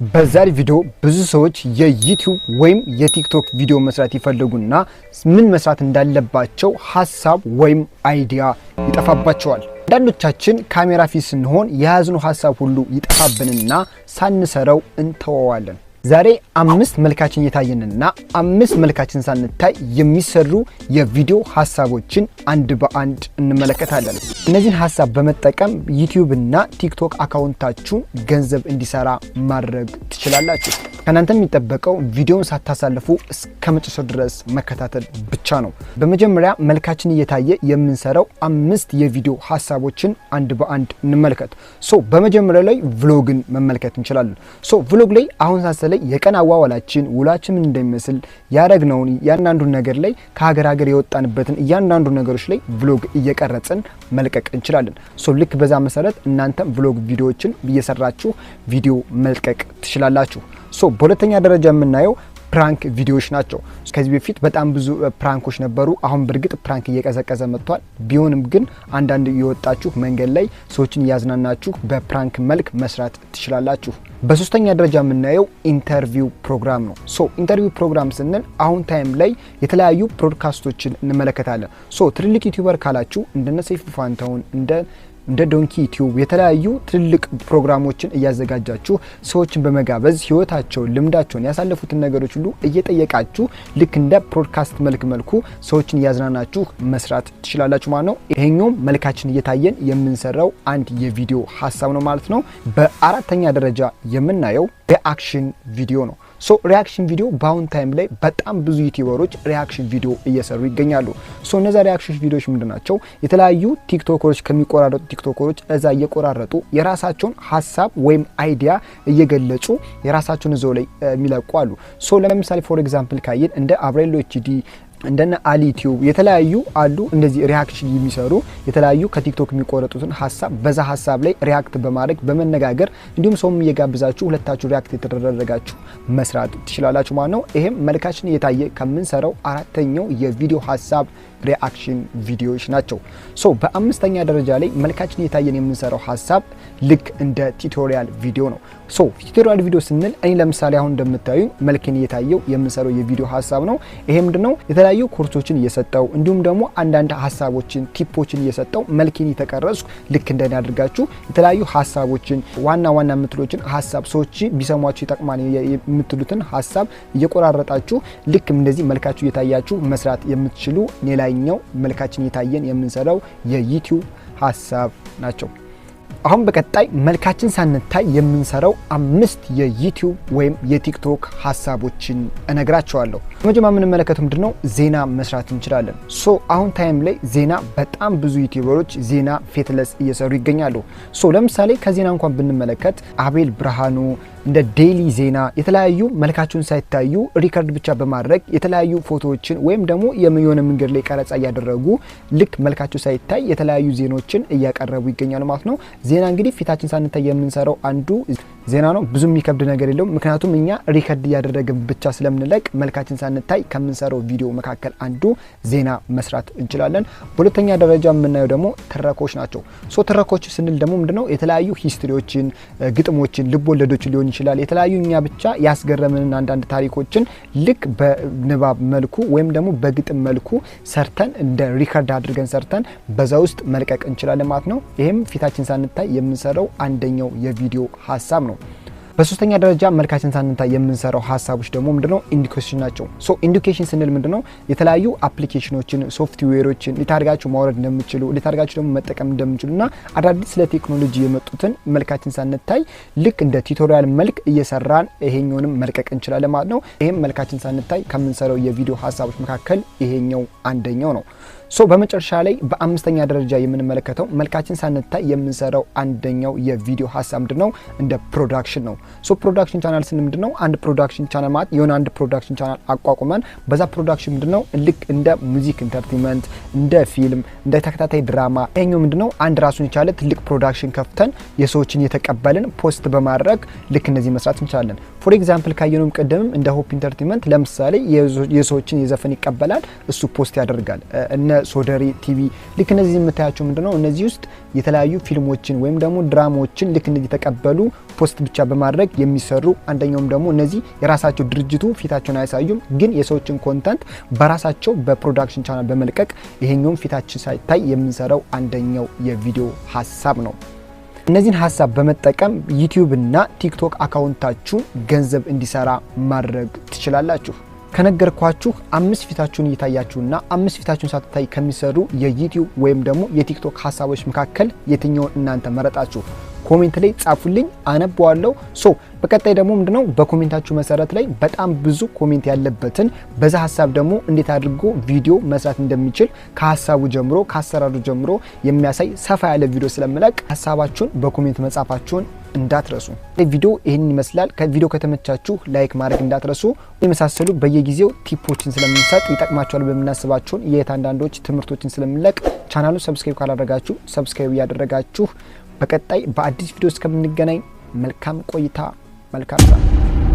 በዛሬ ቪዲዮ ብዙ ሰዎች የ YouTube ወይም የ TikTok ቪዲዮ መስራት ይፈልጉና ምን መስራት እንዳለባቸው ሀሳብ ወይም idea ይጠፋባቸዋል። አንዳንዶቻችን ካሜራ ፊት ስንሆን የያዝነው ሀሳብ ሁሉ ይጠፋብንና ሳንሰራው እንተወዋለን። ዛሬ አምስት መልካችን እየታየንና አምስት መልካችን ሳንታይ የሚሰሩ የቪዲዮ ሀሳቦችን አንድ በአንድ እንመለከታለን። እነዚህን ሀሳብ በመጠቀም YouTube እና TikTok account ኣችሁን ገንዘብ እንዲሰራ ማድረግ ትችላላችሁ። ከእናንተ የሚጠበቀው ቪዲዮን ሳታሳልፉ እስከ መጨረሻው ድረስ መከታተል ብቻ ነው። በመጀመሪያ መልካችን እየታየ የምንሰራው አምስት የቪዲዮ ሀሳቦችን አንድ በአንድ እንመልከት። So በመጀመሪያ ላይ vlog ን መመልከት እንችላለን። So vlog ላይ አሁን ሳሰ ላይ የቀን አዋዋላችን፣ ውሏችን ምን እንደሚመስል፣ ያረግነውን እያንዳንዱን ነገር ላይ፣ ከሀገር ሀገር የወጣንበትን እያንዳንዱ ነገሮች ላይ vlog እየቀረጽን መልቀቅ እንችላለን። So ልክ በዛ መሰረት እናንተም vlog ቪዲዮዎችን እየሰራችሁ ቪዲዮ መልቀቅ ትችላላችሁ። So በሁለተኛ ደረጃ የምናየው prank ቪዲዮዎች ናቸው። ከዚህ በፊት በጣም ብዙ prank ኦች ነበሩ። አሁን በእርግጥ prank እየቀዘቀዘ መጥቷል። ቢሆንም ግን አንዳንድ የወጣችሁ መንገድ ላይ ሰዎችን እያዝናናችሁ በ prank መልክ መስራት ትችላላችሁ። በሶስተኛ ደረጃ የምናየው interview ፕሮግራም ነው። So interview ፕሮግራም ስንል አሁን time ላይ የተለያዩ ፖድካስቶችን እንመለከታለን። So ትልልቅ YouTuber ካላችሁ እንደነ ሰይፉ ፋንታሁን፣ እንደ Donkey Tube የተለያዩ ትልልቅ ፕሮግራሞችን እያዘጋጃችሁ ሰዎችን በመጋበዝ ህይወታቸውን፣ ልምዳቸውን፣ ያሳለፉትን ነገሮች ሁሉ እየጠየቃችሁ ልክ እንደ ፖድካስት መልኩ ሰዎችን እያዝናናችሁ መስራት ትችላላችሁ ማለት ነው። ይሄኛውም መልካችን እየታየን የምንሰራው አንድ የቪዲዮ ሀሳብ ነው ማለት ነው። በአራተኛ ደረጃ የምናየው reaction ቪዲዮ ነው። So reaction ቪዲዮ በአሁን time ላይ በጣም ብዙ YouTuber ኦች reaction ቪዲዮ እየሰሩ ይገኛሉ። So እነዛ reaction ቪዲዮዎች ምንድን ናቸው? የተለያዩ TikToker ኦች፣ ከሚቆራረጡ TikToker ኦች እዛ እየቆራረጡ የራሳቸውን ሀሳብ ወይም idea እየገለጹ የራሳቸውን እዛው ላይ የሚለቁ አሉ። So ለምሳሌ for example ካየን እንደ አብሬሎ HD፣ እንደነ አሊ Tube የተለያዩ አሉ። እንደዚህ reaction የሚሰሩ የተለያዩ ከ TikTok የሚቆረጡትን ሀሳብ በዛ ሀሳብ ላይ react በማድረግ፣ በመነጋገር፣ እንዲሁም ሰውም እየጋብዛችሁ ሁለታችሁ react የተደረጋችሁ መስራት ትችላላችሁ ማለት ነው። ይሄም መልካችን እየታየ ከምንሰራው አራተኛው የቪዲዮ ሀሳብ reaction ቪዲዮዎች ናቸው። So በአምስተኛ ደረጃ ላይ መልካችን እየታየን የምንሰራው ሀሳብ ልክ እንደ tutorial ቪዲዮ ነው። So tutorial ቪዲዮ ስንል እኔ ለምሳሌ አሁን እንደምታዩ መልኬን እየታየው የምንሰራው የቪዲዮ ሀሳብ ነው። ይሄ ምንድነው? የተለያዩ ኮርሶችን እየሰጠው እንዲሁም ደግሞ አንዳንድ ሀሳቦችን፣ tip ኦችን እየሰጠው መልኬን እየተቀረጽኩ ልክ እንደኔ አድርጋችሁ የተለያዩ ሀሳቦችን፣ ዋና ዋና የምትሉትን ሀሳብ፣ ሰዎች ቢሰሟቸው ይጠቅማል የምትሉትን ሀሳብ እየቆራረጣችሁ ልክ እንደዚህ መልካችሁ እየታያችሁ መስራት የምትችሉ ሌላኛው መልካችን እየታየን የምንሰራው የ YouTube ሀሳብ ናቸው። አሁን በቀጣይ መልካችን ሳንታይ የምንሰራው አምስት የ YouTube ወይም የ TikTok ሀሳቦችን እነግራችኋለሁ። በመጀመሪያ የምንመለከተው ምንድነው? ዜና መስራት እንችላለን። So አሁን time ላይ ዜና በጣም ብዙ YouTuber ኦች ዜና faceless እየሰሩ ይገኛሉ። So ለምሳሌ ከዜና እንኳን ብንመለከት አቤል ብርሃኑ፣ እንደ Daily ዜና የተለያዩ መልካቸውን ሳይታዩ record ብቻ በማድረግ የተለያዩ ፎቶዎችን ወይም ደግሞ የሆነ መንገድ ላይ ቀረጻ እያደረጉ ልክ መልካቸው ሳይታይ የተለያዩ ዜናዎችን እያቀረቡ ይገኛሉ ማለት ነው። ዜና እንግዲህ ፊታችን ሳንታይ የምንሰራው አንዱ ዜና ነው። ብዙ የሚከብድ ነገር የለውም። ምክንያቱም እኛ record እያደረግን ብቻ ስለምንለቅ መልካችን ሳንታይ ከምንሰራው ቪዲዮ መካከል አንዱ ዜና መስራት እንችላለን። በሁለተኛ ደረጃ የምናየው ደግሞ ትረኮች ናቸው። So ትረኮች ስንል ደግሞ ምንድነው? የተለያዩ history ዎችን፣ ግጥሞችን፣ ልብ ወለዶችን ሊሆን ይችላል። የተለያዩ እኛ ብቻ ያስገረምንን አንዳንድ ታሪኮችን ልክ በንባብ መልኩ ወይም ደግሞ በግጥም መልኩ ሰርተን፣ እንደ record አድርገን ሰርተን በዛ ውስጥ መልቀቅ እንችላለን ማለት ነው። ይሄም ፊታችን ሳንታይ የምንሰራው አንደኛው የቪዲዮ ሀሳብ ነው። በሶስተኛ ደረጃ መልካችን ሳንታይ የምንሰራው ሀሳቦች ደግሞ ምንድነው? Education ናቸው። So education ስንል ምንድነው? የተለያዩ application ኦችን፣ software ኦችን እንዴት አድርጋችሁ ማውረድ እንደምትችሉ፣ እንዴት አድርጋችሁ ደግሞ መጠቀም እንደምትችሉ እና አዳዲስ ስለ ቴክኖሎጂ የመጡትን መልካችን ሳንታይ ልክ እንደ tutorial መልክ እየሰራን ይሄኛውንም መልቀቅ እንችላለን ማለት ነው። ይሄም መልካችን ሳንታይ ከምንሰራው የቪዲዮ ሀሳቦች መካከል ይሄኛው አንደኛው ነው። So በመጨረሻ ላይ በአምስተኛ ደረጃ የምንመለከተው መልካችን ሳንታይ የምንሰራው አንደኛው የቪዲዮ ሀሳብ ምንድነው? እንደ production ነው። So production channel ስንል ምንድነው? አንድ production channel ማለት የሆነ አንድ production channel አቋቁመን በዛ production ምንድነው? ልክ እንደ music entertainment፣ እንደ ፊልም፣ እንደ ተከታታይ ድራማ፣ ይሄኛው ምንድነው? አንድ ራሱን የቻለ ትልቅ production ከፍተን የሰዎችን እየተቀበልን post በማድረግ ልክ እንደዚህ መስራት እንችላለን። For example ካየነውም ቅድምም እንደ Hope Entertainment ለምሳሌ የሰዎችን የዘፈን ይቀበላል፣ እሱ post ያደርጋል። እነ ሶደሬ ቲቪ ልክ እነዚህ የምታያቸው ምንድነው፣ እነዚህ ውስጥ የተለያዩ ፊልሞችን ወይም ደግሞ ድራማዎችን ልክ እንደዚህ ተቀበሉ post ብቻ በማድረግ የሚሰሩ፣ አንደኛውም ደግሞ እነዚህ የራሳቸው ድርጅቱ ፊታቸውን አያሳዩም፣ ግን የሰዎችን content በራሳቸው በ production channel በመልቀቅ ይሄኛውም ፊታችን ሳይታይ የምንሰራው አንደኛው የቪዲዮ ሀሳብ ነው። እነዚህን ሀሳብ በመጠቀም ዩቲዩብ እና ቲክቶክ account ኣችሁን ገንዘብ እንዲሰራ ማድረግ ትችላላችሁ። ከነገርኳችሁ 5 ፊታችሁን እየታያችሁና 5 ፊታችሁን ሳትታይ ከሚሰሩ የዩቲዩብ ወይም ደግሞ የቲክቶክ ሀሳቦች መካከል የትኛውን እናንተ መረጣችሁ? Comment ላይ ጻፉልኝ፣ አነበዋለሁ። So በቀጣይ ደግሞ ምንድነው በ comment ኣችሁ መሰረት ላይ በጣም ብዙ comment ያለበትን በዛ ሀሳብ ደግሞ እንዴት አድርጎ ቪዲዮ መስራት እንደሚችል ከሀሳቡ ጀምሮ ከአሰራሩ ጀምሮ የሚያሳይ ሰፋ ያለ ቪዲዮ ስለምለቅ ሀሳባችሁን በ comment መጻፋችሁን እንዳትረሱ። ቪዲዮ ይህንን ይመስላል። ከቪዲዮ ከተመቻችሁ like ማድረግ እንዳትረሱ። የመሳሰሉ በየጊዜው tip ኦችን ስለምንሰጥ ይጠቅማችኋል በምናስባችሁን የት አንዳንዶች ትምህርቶችን ስለምንለቅ ቻናሉን subscribe ካላደረጋችሁ subscribe እያደረጋችሁ በቀጣይ በአዲስ ቪዲዮ እስከምንገናኝ መልካም ቆይታ፣ መልካም ሰዓት።